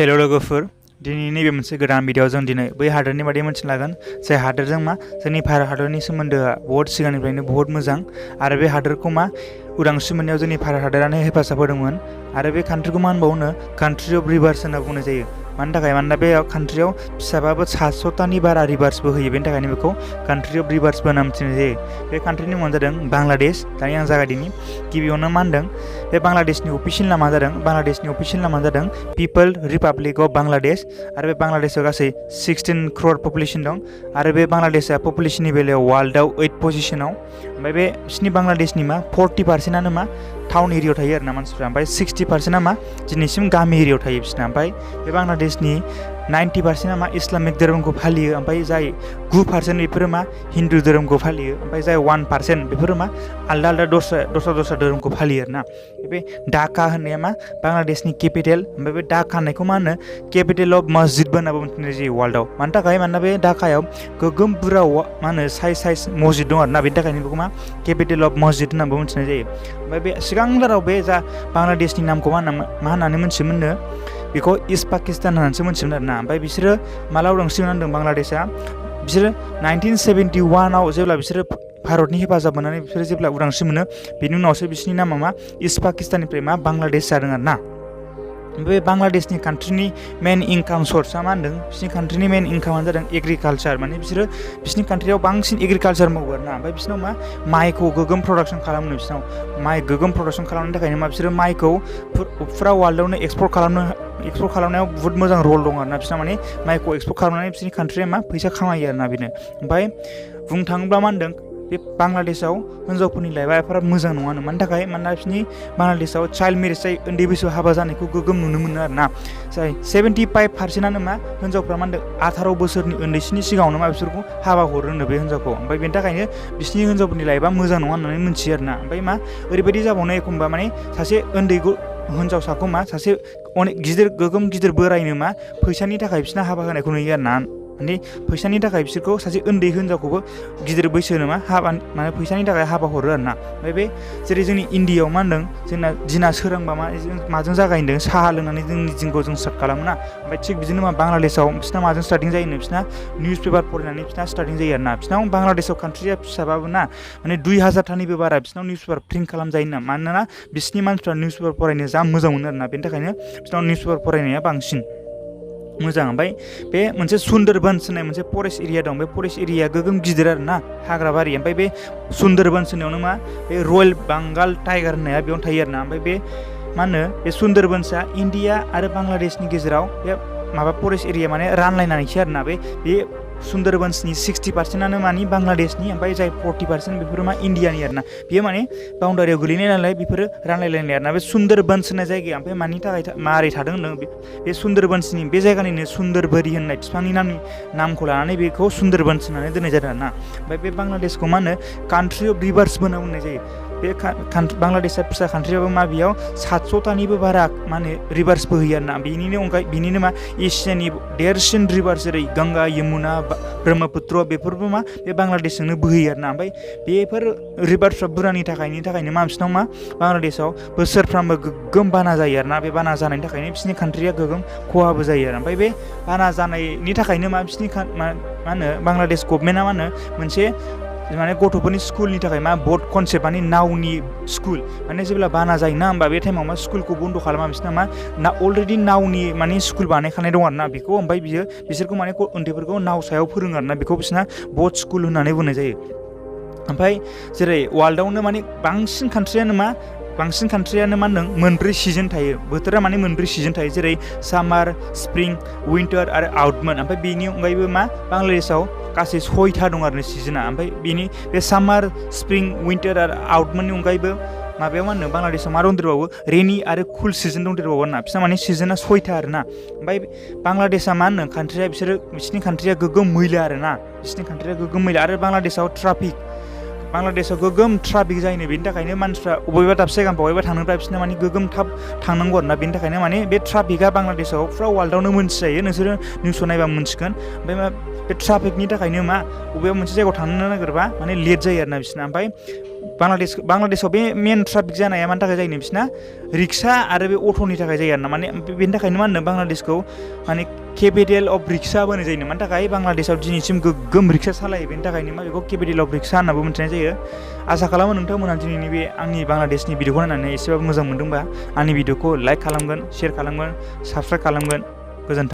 Hello लोगोफोर दिनै नैबे मोनसे गोदान भिडिअ जों दिनै बै हादोरनि बादै मोनथिनो लागोन जाय हादोरजों जोंनि भारत हादरनि सोमोन्दोआ बहुत सिगांनिफ्रायनो बहुत मोजां आरो बे हादोरखौ उदांस्रि मोननायाव जोंनि भारत हादरानो हेफाजाब होदोंमोन आरो बे कान्ट्रिखौ मा होनबावनो कान्ट्रि अफ रिभार्स होनना बुंनाय जायो। मानि थाखाय मानोना बे कान्ट्रियाव फिसाबाबो 700तानि बारा रिभार्सबो होयो बेनि थाखायनो बेखौ कान्ट्रि अफ रिभार्सबो होनना मिथिनाय जायो। बे कान्ट्रिनि मुङानो जादों बांलादेश। दानि आं जागायदिनि गिबियावनो मा होनदों बे बांलादेशनि अफिसियेल नामा जादों पिपल रिपाब्लिक अफ बांलादेश आरो बे बांलादेशआव गासै 16 crore पपुलेशन दं आरो बे बांलादेशआ पपुलेशननि बेलायाव वर्ल्डआव 8 पोजिशनाव। ओमफ्राय बे बिसिनि बांलादेशनि 40%आनो टाउन एरियायाव थायो आरो ना मानसिफ्रा, ओमफ्राय 60%आ दिनैसिम गामि एरियायाव थायो बिसिना। ओमफ्राय बे बांलादेशनि 90%आ इस्लामिक धोरोमखौ फालियो, ओमफ्राय जाय 9% बेफोरो हिन्दु धोरोमखौ फालियो, ओमफ्राय जाय 1% बेफोरो आलदा दस्रा धोरोमखौ फालियो आरो ना। बे ढाका होननाया बांलादेशनि केपिटेल, ओमफ्राय बे ढाका होननायखौ केपिटेल अफ मस्जिदबो होनना मिथिनाय जायो वर्ल्डआव। मानि थाखाय मानोना बे ढाकायाव गोगोम बुरजा साइज मस्जिद दं आरो ना, बेनि थाखायनो बेखौ केपिटेल अफ मस्जिद होननाबो मिथिनाय जायो। ओमफ्राय बे सिगांथाराव बे जा बांलादेशनि नामखौ मा होननानै मोनथियोमोननो बेखौ इस्ट पाकिस्तान होननानैसो मोनथियोमोन आरो ना। ओमफ्राय बिसोरो माला उदांस्रि मोनदों बांलादेशआ, बिसोरो 1971आव जेब्ला बिसोरो भारतनि हेफाजाब मोननानै बिसोरो जेब्ला उदांस्रि मोनो बेनि उनावसो बिसोरनि नामा इस्ट पाकिस्ताननिफ्राय बांलादेश जादों आरो ना। बे बांलादेशनि कान्ट्रिनि मेन इनकाम सर्सआ मा होनदों बिसोरनि कान्ट्रिनि मेन इनकामानो जादों एग्रिकालचार। माने बिसोरो बिसोरनि कान्ट्रियाव बांसिन एग्रिकालचार मावो आरो ना। ओमफ्राय बिसोरनाव माइखौ गोगोम प्रडाक्सन खालामो, बिसोरनाव माइ गोगोम प्रडाक्सन खालामनो थाखायनो बिसोरो माइखौ फुरा वर्ल्डआवनो एक्सपर्ट खालामनायाव बुहुत मोजां रल दं आरो ना। बिसोरना माइखौ एक्सपर्ट खालामनानै बिसोरनि कान्ट्रिया फैसा खामायो आरो ना बेनो। ओमफ्राय बुंनो थाङोब्ला मा होनदों बे बांलादेशआव हिनजावफोरनि लाइफआ एफाराब मोजां नङानो। मानि थाखाय मानोना बिसोरनि बांलादेशआव चाइल्ड मेरिज जाय उन्दै बैसोआव हाबा जानायखौ गोगोम नुनो मोनो आरो ना। जाय 75%आनो हिनजावफ्रा 18 बोसोरनि उन्दैसिनि सिगाङावनो बिसोरखौ हाबा हरो होनो बे हिनजावखौ। ओमफ्राय बेनि थाखायनो बिसोरनि हिनजावफोरनि लाइफआ मोजां नङा होननानै मिथियो आरो ना। ओमफ्राय ओरैबायदि जाबावनो एखम्बा सासे उन्दै हिनजावसाखौ सासे गोगोम गिदिर बोरायनो फैसानि थाखाय बिसोरना हाबा होनायखौ नुयो आरो ना। माने फैसानि थाखाय बिसोरखौ सासे उन्दै हिनजावखौबो गिदिर बैसोनो फैसानि थाखाय हाबा हरो आरो ना। ओमफ्राय बे जेरै जोंनि इण्डियायाव मा होनदों जोंना दिना सोरांबा माजों जागायदों साहा लोंनानै जोंनि दिनखौ जों स्टार्ट खालामो ना। ओमफ्राय थिग बिदिनो बांलादेशआव बिसोरना माजों स्टार्टिं जायोनो बिसोरना निउस पेपार फरायनानै बिसोरना स्टार्टिं जायो आरो ना। बिसोरनाव बांलादेशआव कान्ट्रिया फिसाबाबो 2000तानिबो बारा बिसोरनाव निउस पेपार प्रिन्ट खालामजायो ना। मानोना बिसोरनि मानसिफ्रा निउस पेपार फरायनो जा मोजां मोनो आरो ना, बेनि थाखायनो बिसोरनाव निउस पेपार फरायनाया बांसिन मोजां। ओमफ्राय बे मोनसे सुन्दरबन्स होननाय मोनसे फरेस्ट एरिया दं, बे फरेस्ट एरिया गोगोम गिदिर आरो ना हाग्राबारि। ओमफ्राय बे सुन्दरबन्स होननायावनो बे रयेल बेंगल टाइगार होननाया बेयावनो थायो आरो ना। ओमफ्राय बे बे सुन्दरबन्सआ इण्डिया आरो बांलादेशनि गेजेराव बे फरेस्ट एरिया रानलायनानैसो आरो ना। बे सुन्दरबन्सनि 60%आनो बांलादेशनि, ओमफ्राय जाय 40% बेफोरो इण्डियानि आरो ना। बेयो बाउन्डारियाव गोलैनाय नालाय बेफोरो रानलायलायनाय आरो ना। बे सुन्दरबन्स होननाय जायगाया ओमफ्राय मानि थाखाय मारै थादों होनदों बे सुन्दरबन्सनि बे जायगानिनो सुन्दरबरी होननाय बिफांनि नामखौ लानानै बेखौ सुन्दरबन्स होननानै दोननाय जादों आरो ना। ओमफ्राय बे बांलादेशखौ कान्ट्रि अफ रिभार्सबो होनना बुंनाय जायो। बे बांलादेशआ फिसा कान्ट्रियाबो बेयाव 700तानिबो बारा रिभार्सबो होयो आरो ना। बिनिनो एसियानि देरसिन रिभार्स जेरै गंगा यमुना ब्रह्मपुत्र बेफोरबो बे बांलादेशजोंनो बोहैयो आरो ना। ओमफ्राय बेफोर रिभार्सफ्रा बुरजानि थाखायनो बिसोरनाव बांलादेशआव बोसोरफ्रामबो गोगोम बाना जायो आरो ना। बे बाना जानायनि थाखायनो बिसोरनि कान्ट्रिया गोगोम खहाबो जायो आरो। ओमफ्राय बे बाना जानायनि थाखायनो बिसोरनि बांलादेश गभर्नमेन्टआ मोनसे गथ'फोरनि स्कुलनि थाखाय बोट कनसेप्ट नावनि स्कुल जेब्ला बाना जायोना होमबा बे टाइमाव स्कुलखौ बन्द' खालामा बिसोरना अलरेडि नावनि स्कुल बानायखानाय दं आरो ना बेखौ। ओमफ्राय बिसोरखौ उन्दैफोरखौ नाव सायाव फोरोङो आरो ना, बेखौ बिसोरना बोट स्कुल होननानै बुंनाय जायो। ओमफ्राय जेरै वर्ल्डआवनो बांसिन कान्ट्रियानो मा होनदों मोनब्रै सिजन थायो, बोथोरा 4 सिजन थायो, जेरै सामार, स्प्रिं, विन्टार आरो आउटमोन। ओमफ्राय बेनि अनगायैबो बांलादेशआव गासै 6था दं आरो सिजोना। ओमफ्राय बे सामार, स्प्रिं, विन्टार आरो आउटमोननि अनगायैबो माबायाव बांलादेशआव दंदेरबावो रेनि आरो कुल सिजन दंदेरबावो आरो ना। बिसोरना सिजोना 6था आरो ना। ओमफ्राय बांलादेशआ कान्ट्रिया बिसोरनि कान्ट्रिया गोगोम मैला आरो ना, बिसोरनि कान्ट्रिया गोगोम मैला। आरो बांलादेशआव गोगोम ट्राफिक जायो, बेनि थाखायनो मानसिफ्रा बबेबा दाबसे जायगानिफ्राय बबेबा थांनोब्ला बिसोरना गोगोम थाब थांनांगौ आरो ना। बेनि थाखायनो बे ट्राफिकआ बांलादेशआव फुरा वर्ल्डआवनो मोनथिजायो, नोंसोरो निउसआव नायबा मोनथिगोन। ओमफ्राय बे ट्राफिकनि थाखायनो बबेबा मोनसे जायगायाव थांनो नागिरबा लेट जायो आरो ना बिसोरना। ओमफ्राय बांलादेशआव बे मेन ट्राफिक जानाया मानि थाखाय जायो बिसिना रिक्सा आरो बे अट'नि थाखाय जायो आरोना माने बेनि थाखायनो मा होनो बांलादेशखौ माने केपिटेल अफ रिक्सा होनाय जायो मानि थाखाय बांलादेशआव दिनैसिम गोग्गोम रिक्सा सालायो बेनि थाखायनो मा बेखौ केपिटेल अफ रिक्सा होननाबो मिथिनाय जायो आसा खालामो नोंथांमोनहा दिनैनि बे आंनि बांलादेशनि भिडिअखौ नायनानै एसेबाबो मोजां मोनदोंबा आंनि भिडिअखौ लाइक खालामगोन शेयार खालामगोन साबस्क्राइब खालामगोन